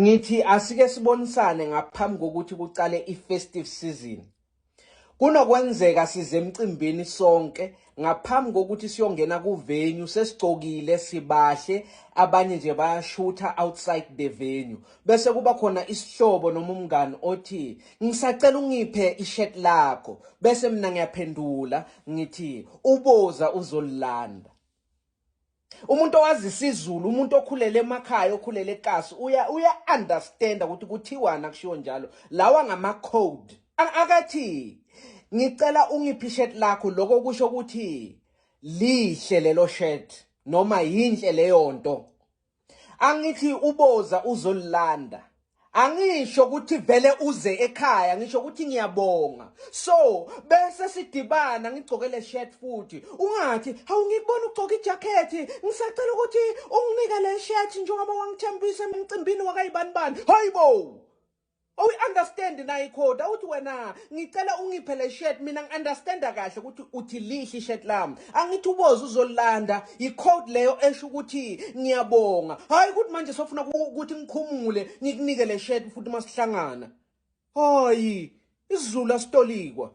Ngithi asike sibonisane ngaphambi kokuthi kuqale i-festive season. Kunokwenzeka size emcimbini sonke ngaphambi kokuthi siyongena ku-venue sesigcokile sibahle, abanye nje bayashutha outside the venue. Bese kuba khona isihlobo noma umngani othi ngisacela ungiphe ishirt lakho, bese mina ngiyaphendula ngithi uboza uzolilanda. Umuntu owazi isiZulu, umuntu okhulele emakhaya, okhulele ekasi, uya understand ukuthi kuthiwana kushiwo njalo. Lawa ngama code. Akathi ngicela ungiphe ishirt lakho, lokho kusho ukuthi lihle lelo shirt noma yinhle leyo nto. Angithi uboza uzolilanda. Angisho ukuthi vele uze ekhaya, ngisho ukuthi ngiyabonga. So bese sidibana ngigcoke le shirt futhi. Ungathi hawu ngikubona ugcoka ijacket, ngisacela ukuthi unginike le shirt njengoba wangithembisa emcimbini wakayibani bani. Hayibo! Awu understand na icode, awuthi wena ngicela ungiphe le shirt, mina ngi-understanda kahle ukuthi uthi lihle ishirt lami. Angithi uboza uzolanda, i-code leyo esho ukuthi ngiyabonga. Hayi ukuthi manje sofuna ukuthi ngikhumule ngikunike le shirt futhi masihlangana. Hayi, isiZulu asitolikwa.